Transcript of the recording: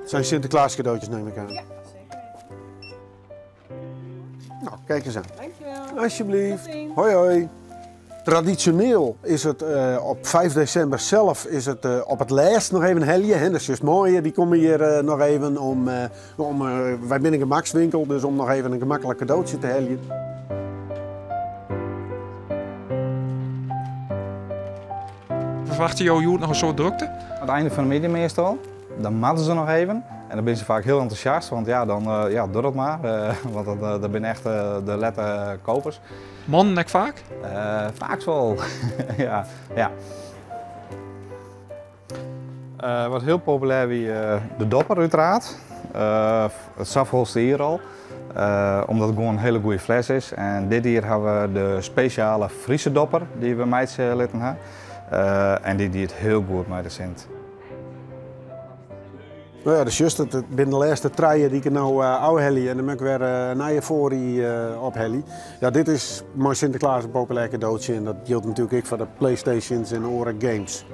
Zijn Sinterklaas cadeautjes, neem ik aan. Ja, zeker. Nou, kijk eens aan. Dankjewel. Alsjeblieft. Tot ziens. Hoi hoi. Traditioneel is het op 5 december zelf is het, op het laatst nog even helje. Hè? Dat is juist mooi, die komen hier nog even om, wij zijn een gemakswinkel, dus om nog even een gemakkelijk cadeautje te heljen. Verwachten jou hjoed nog een soort drukte? Aan het einde van de middag meestal. Dan matten ze nog even. En dan zijn ze vaak heel enthousiast, want ja, dan ja, doe dat maar. Want dat zijn echt de lette kopers. Mannen ook vaak? Vaak wel, ja. Ja. Wat heel populair wie de dopper uiteraard. Het safholste hier al. Omdat het gewoon een hele goede fles is. En dit hier hebben we de speciale Friese dopper die we meid laten hebben. En die deed heel goed met de Sint. Nou ja, dat is juist het, het binnen de laatste treien die ik nou oude en dan moet ik weer een nieuwe forie op. Ja, dit is mijn Sinterklaas een populair cadeautje en dat geldt natuurlijk ook voor de Playstations en andere games.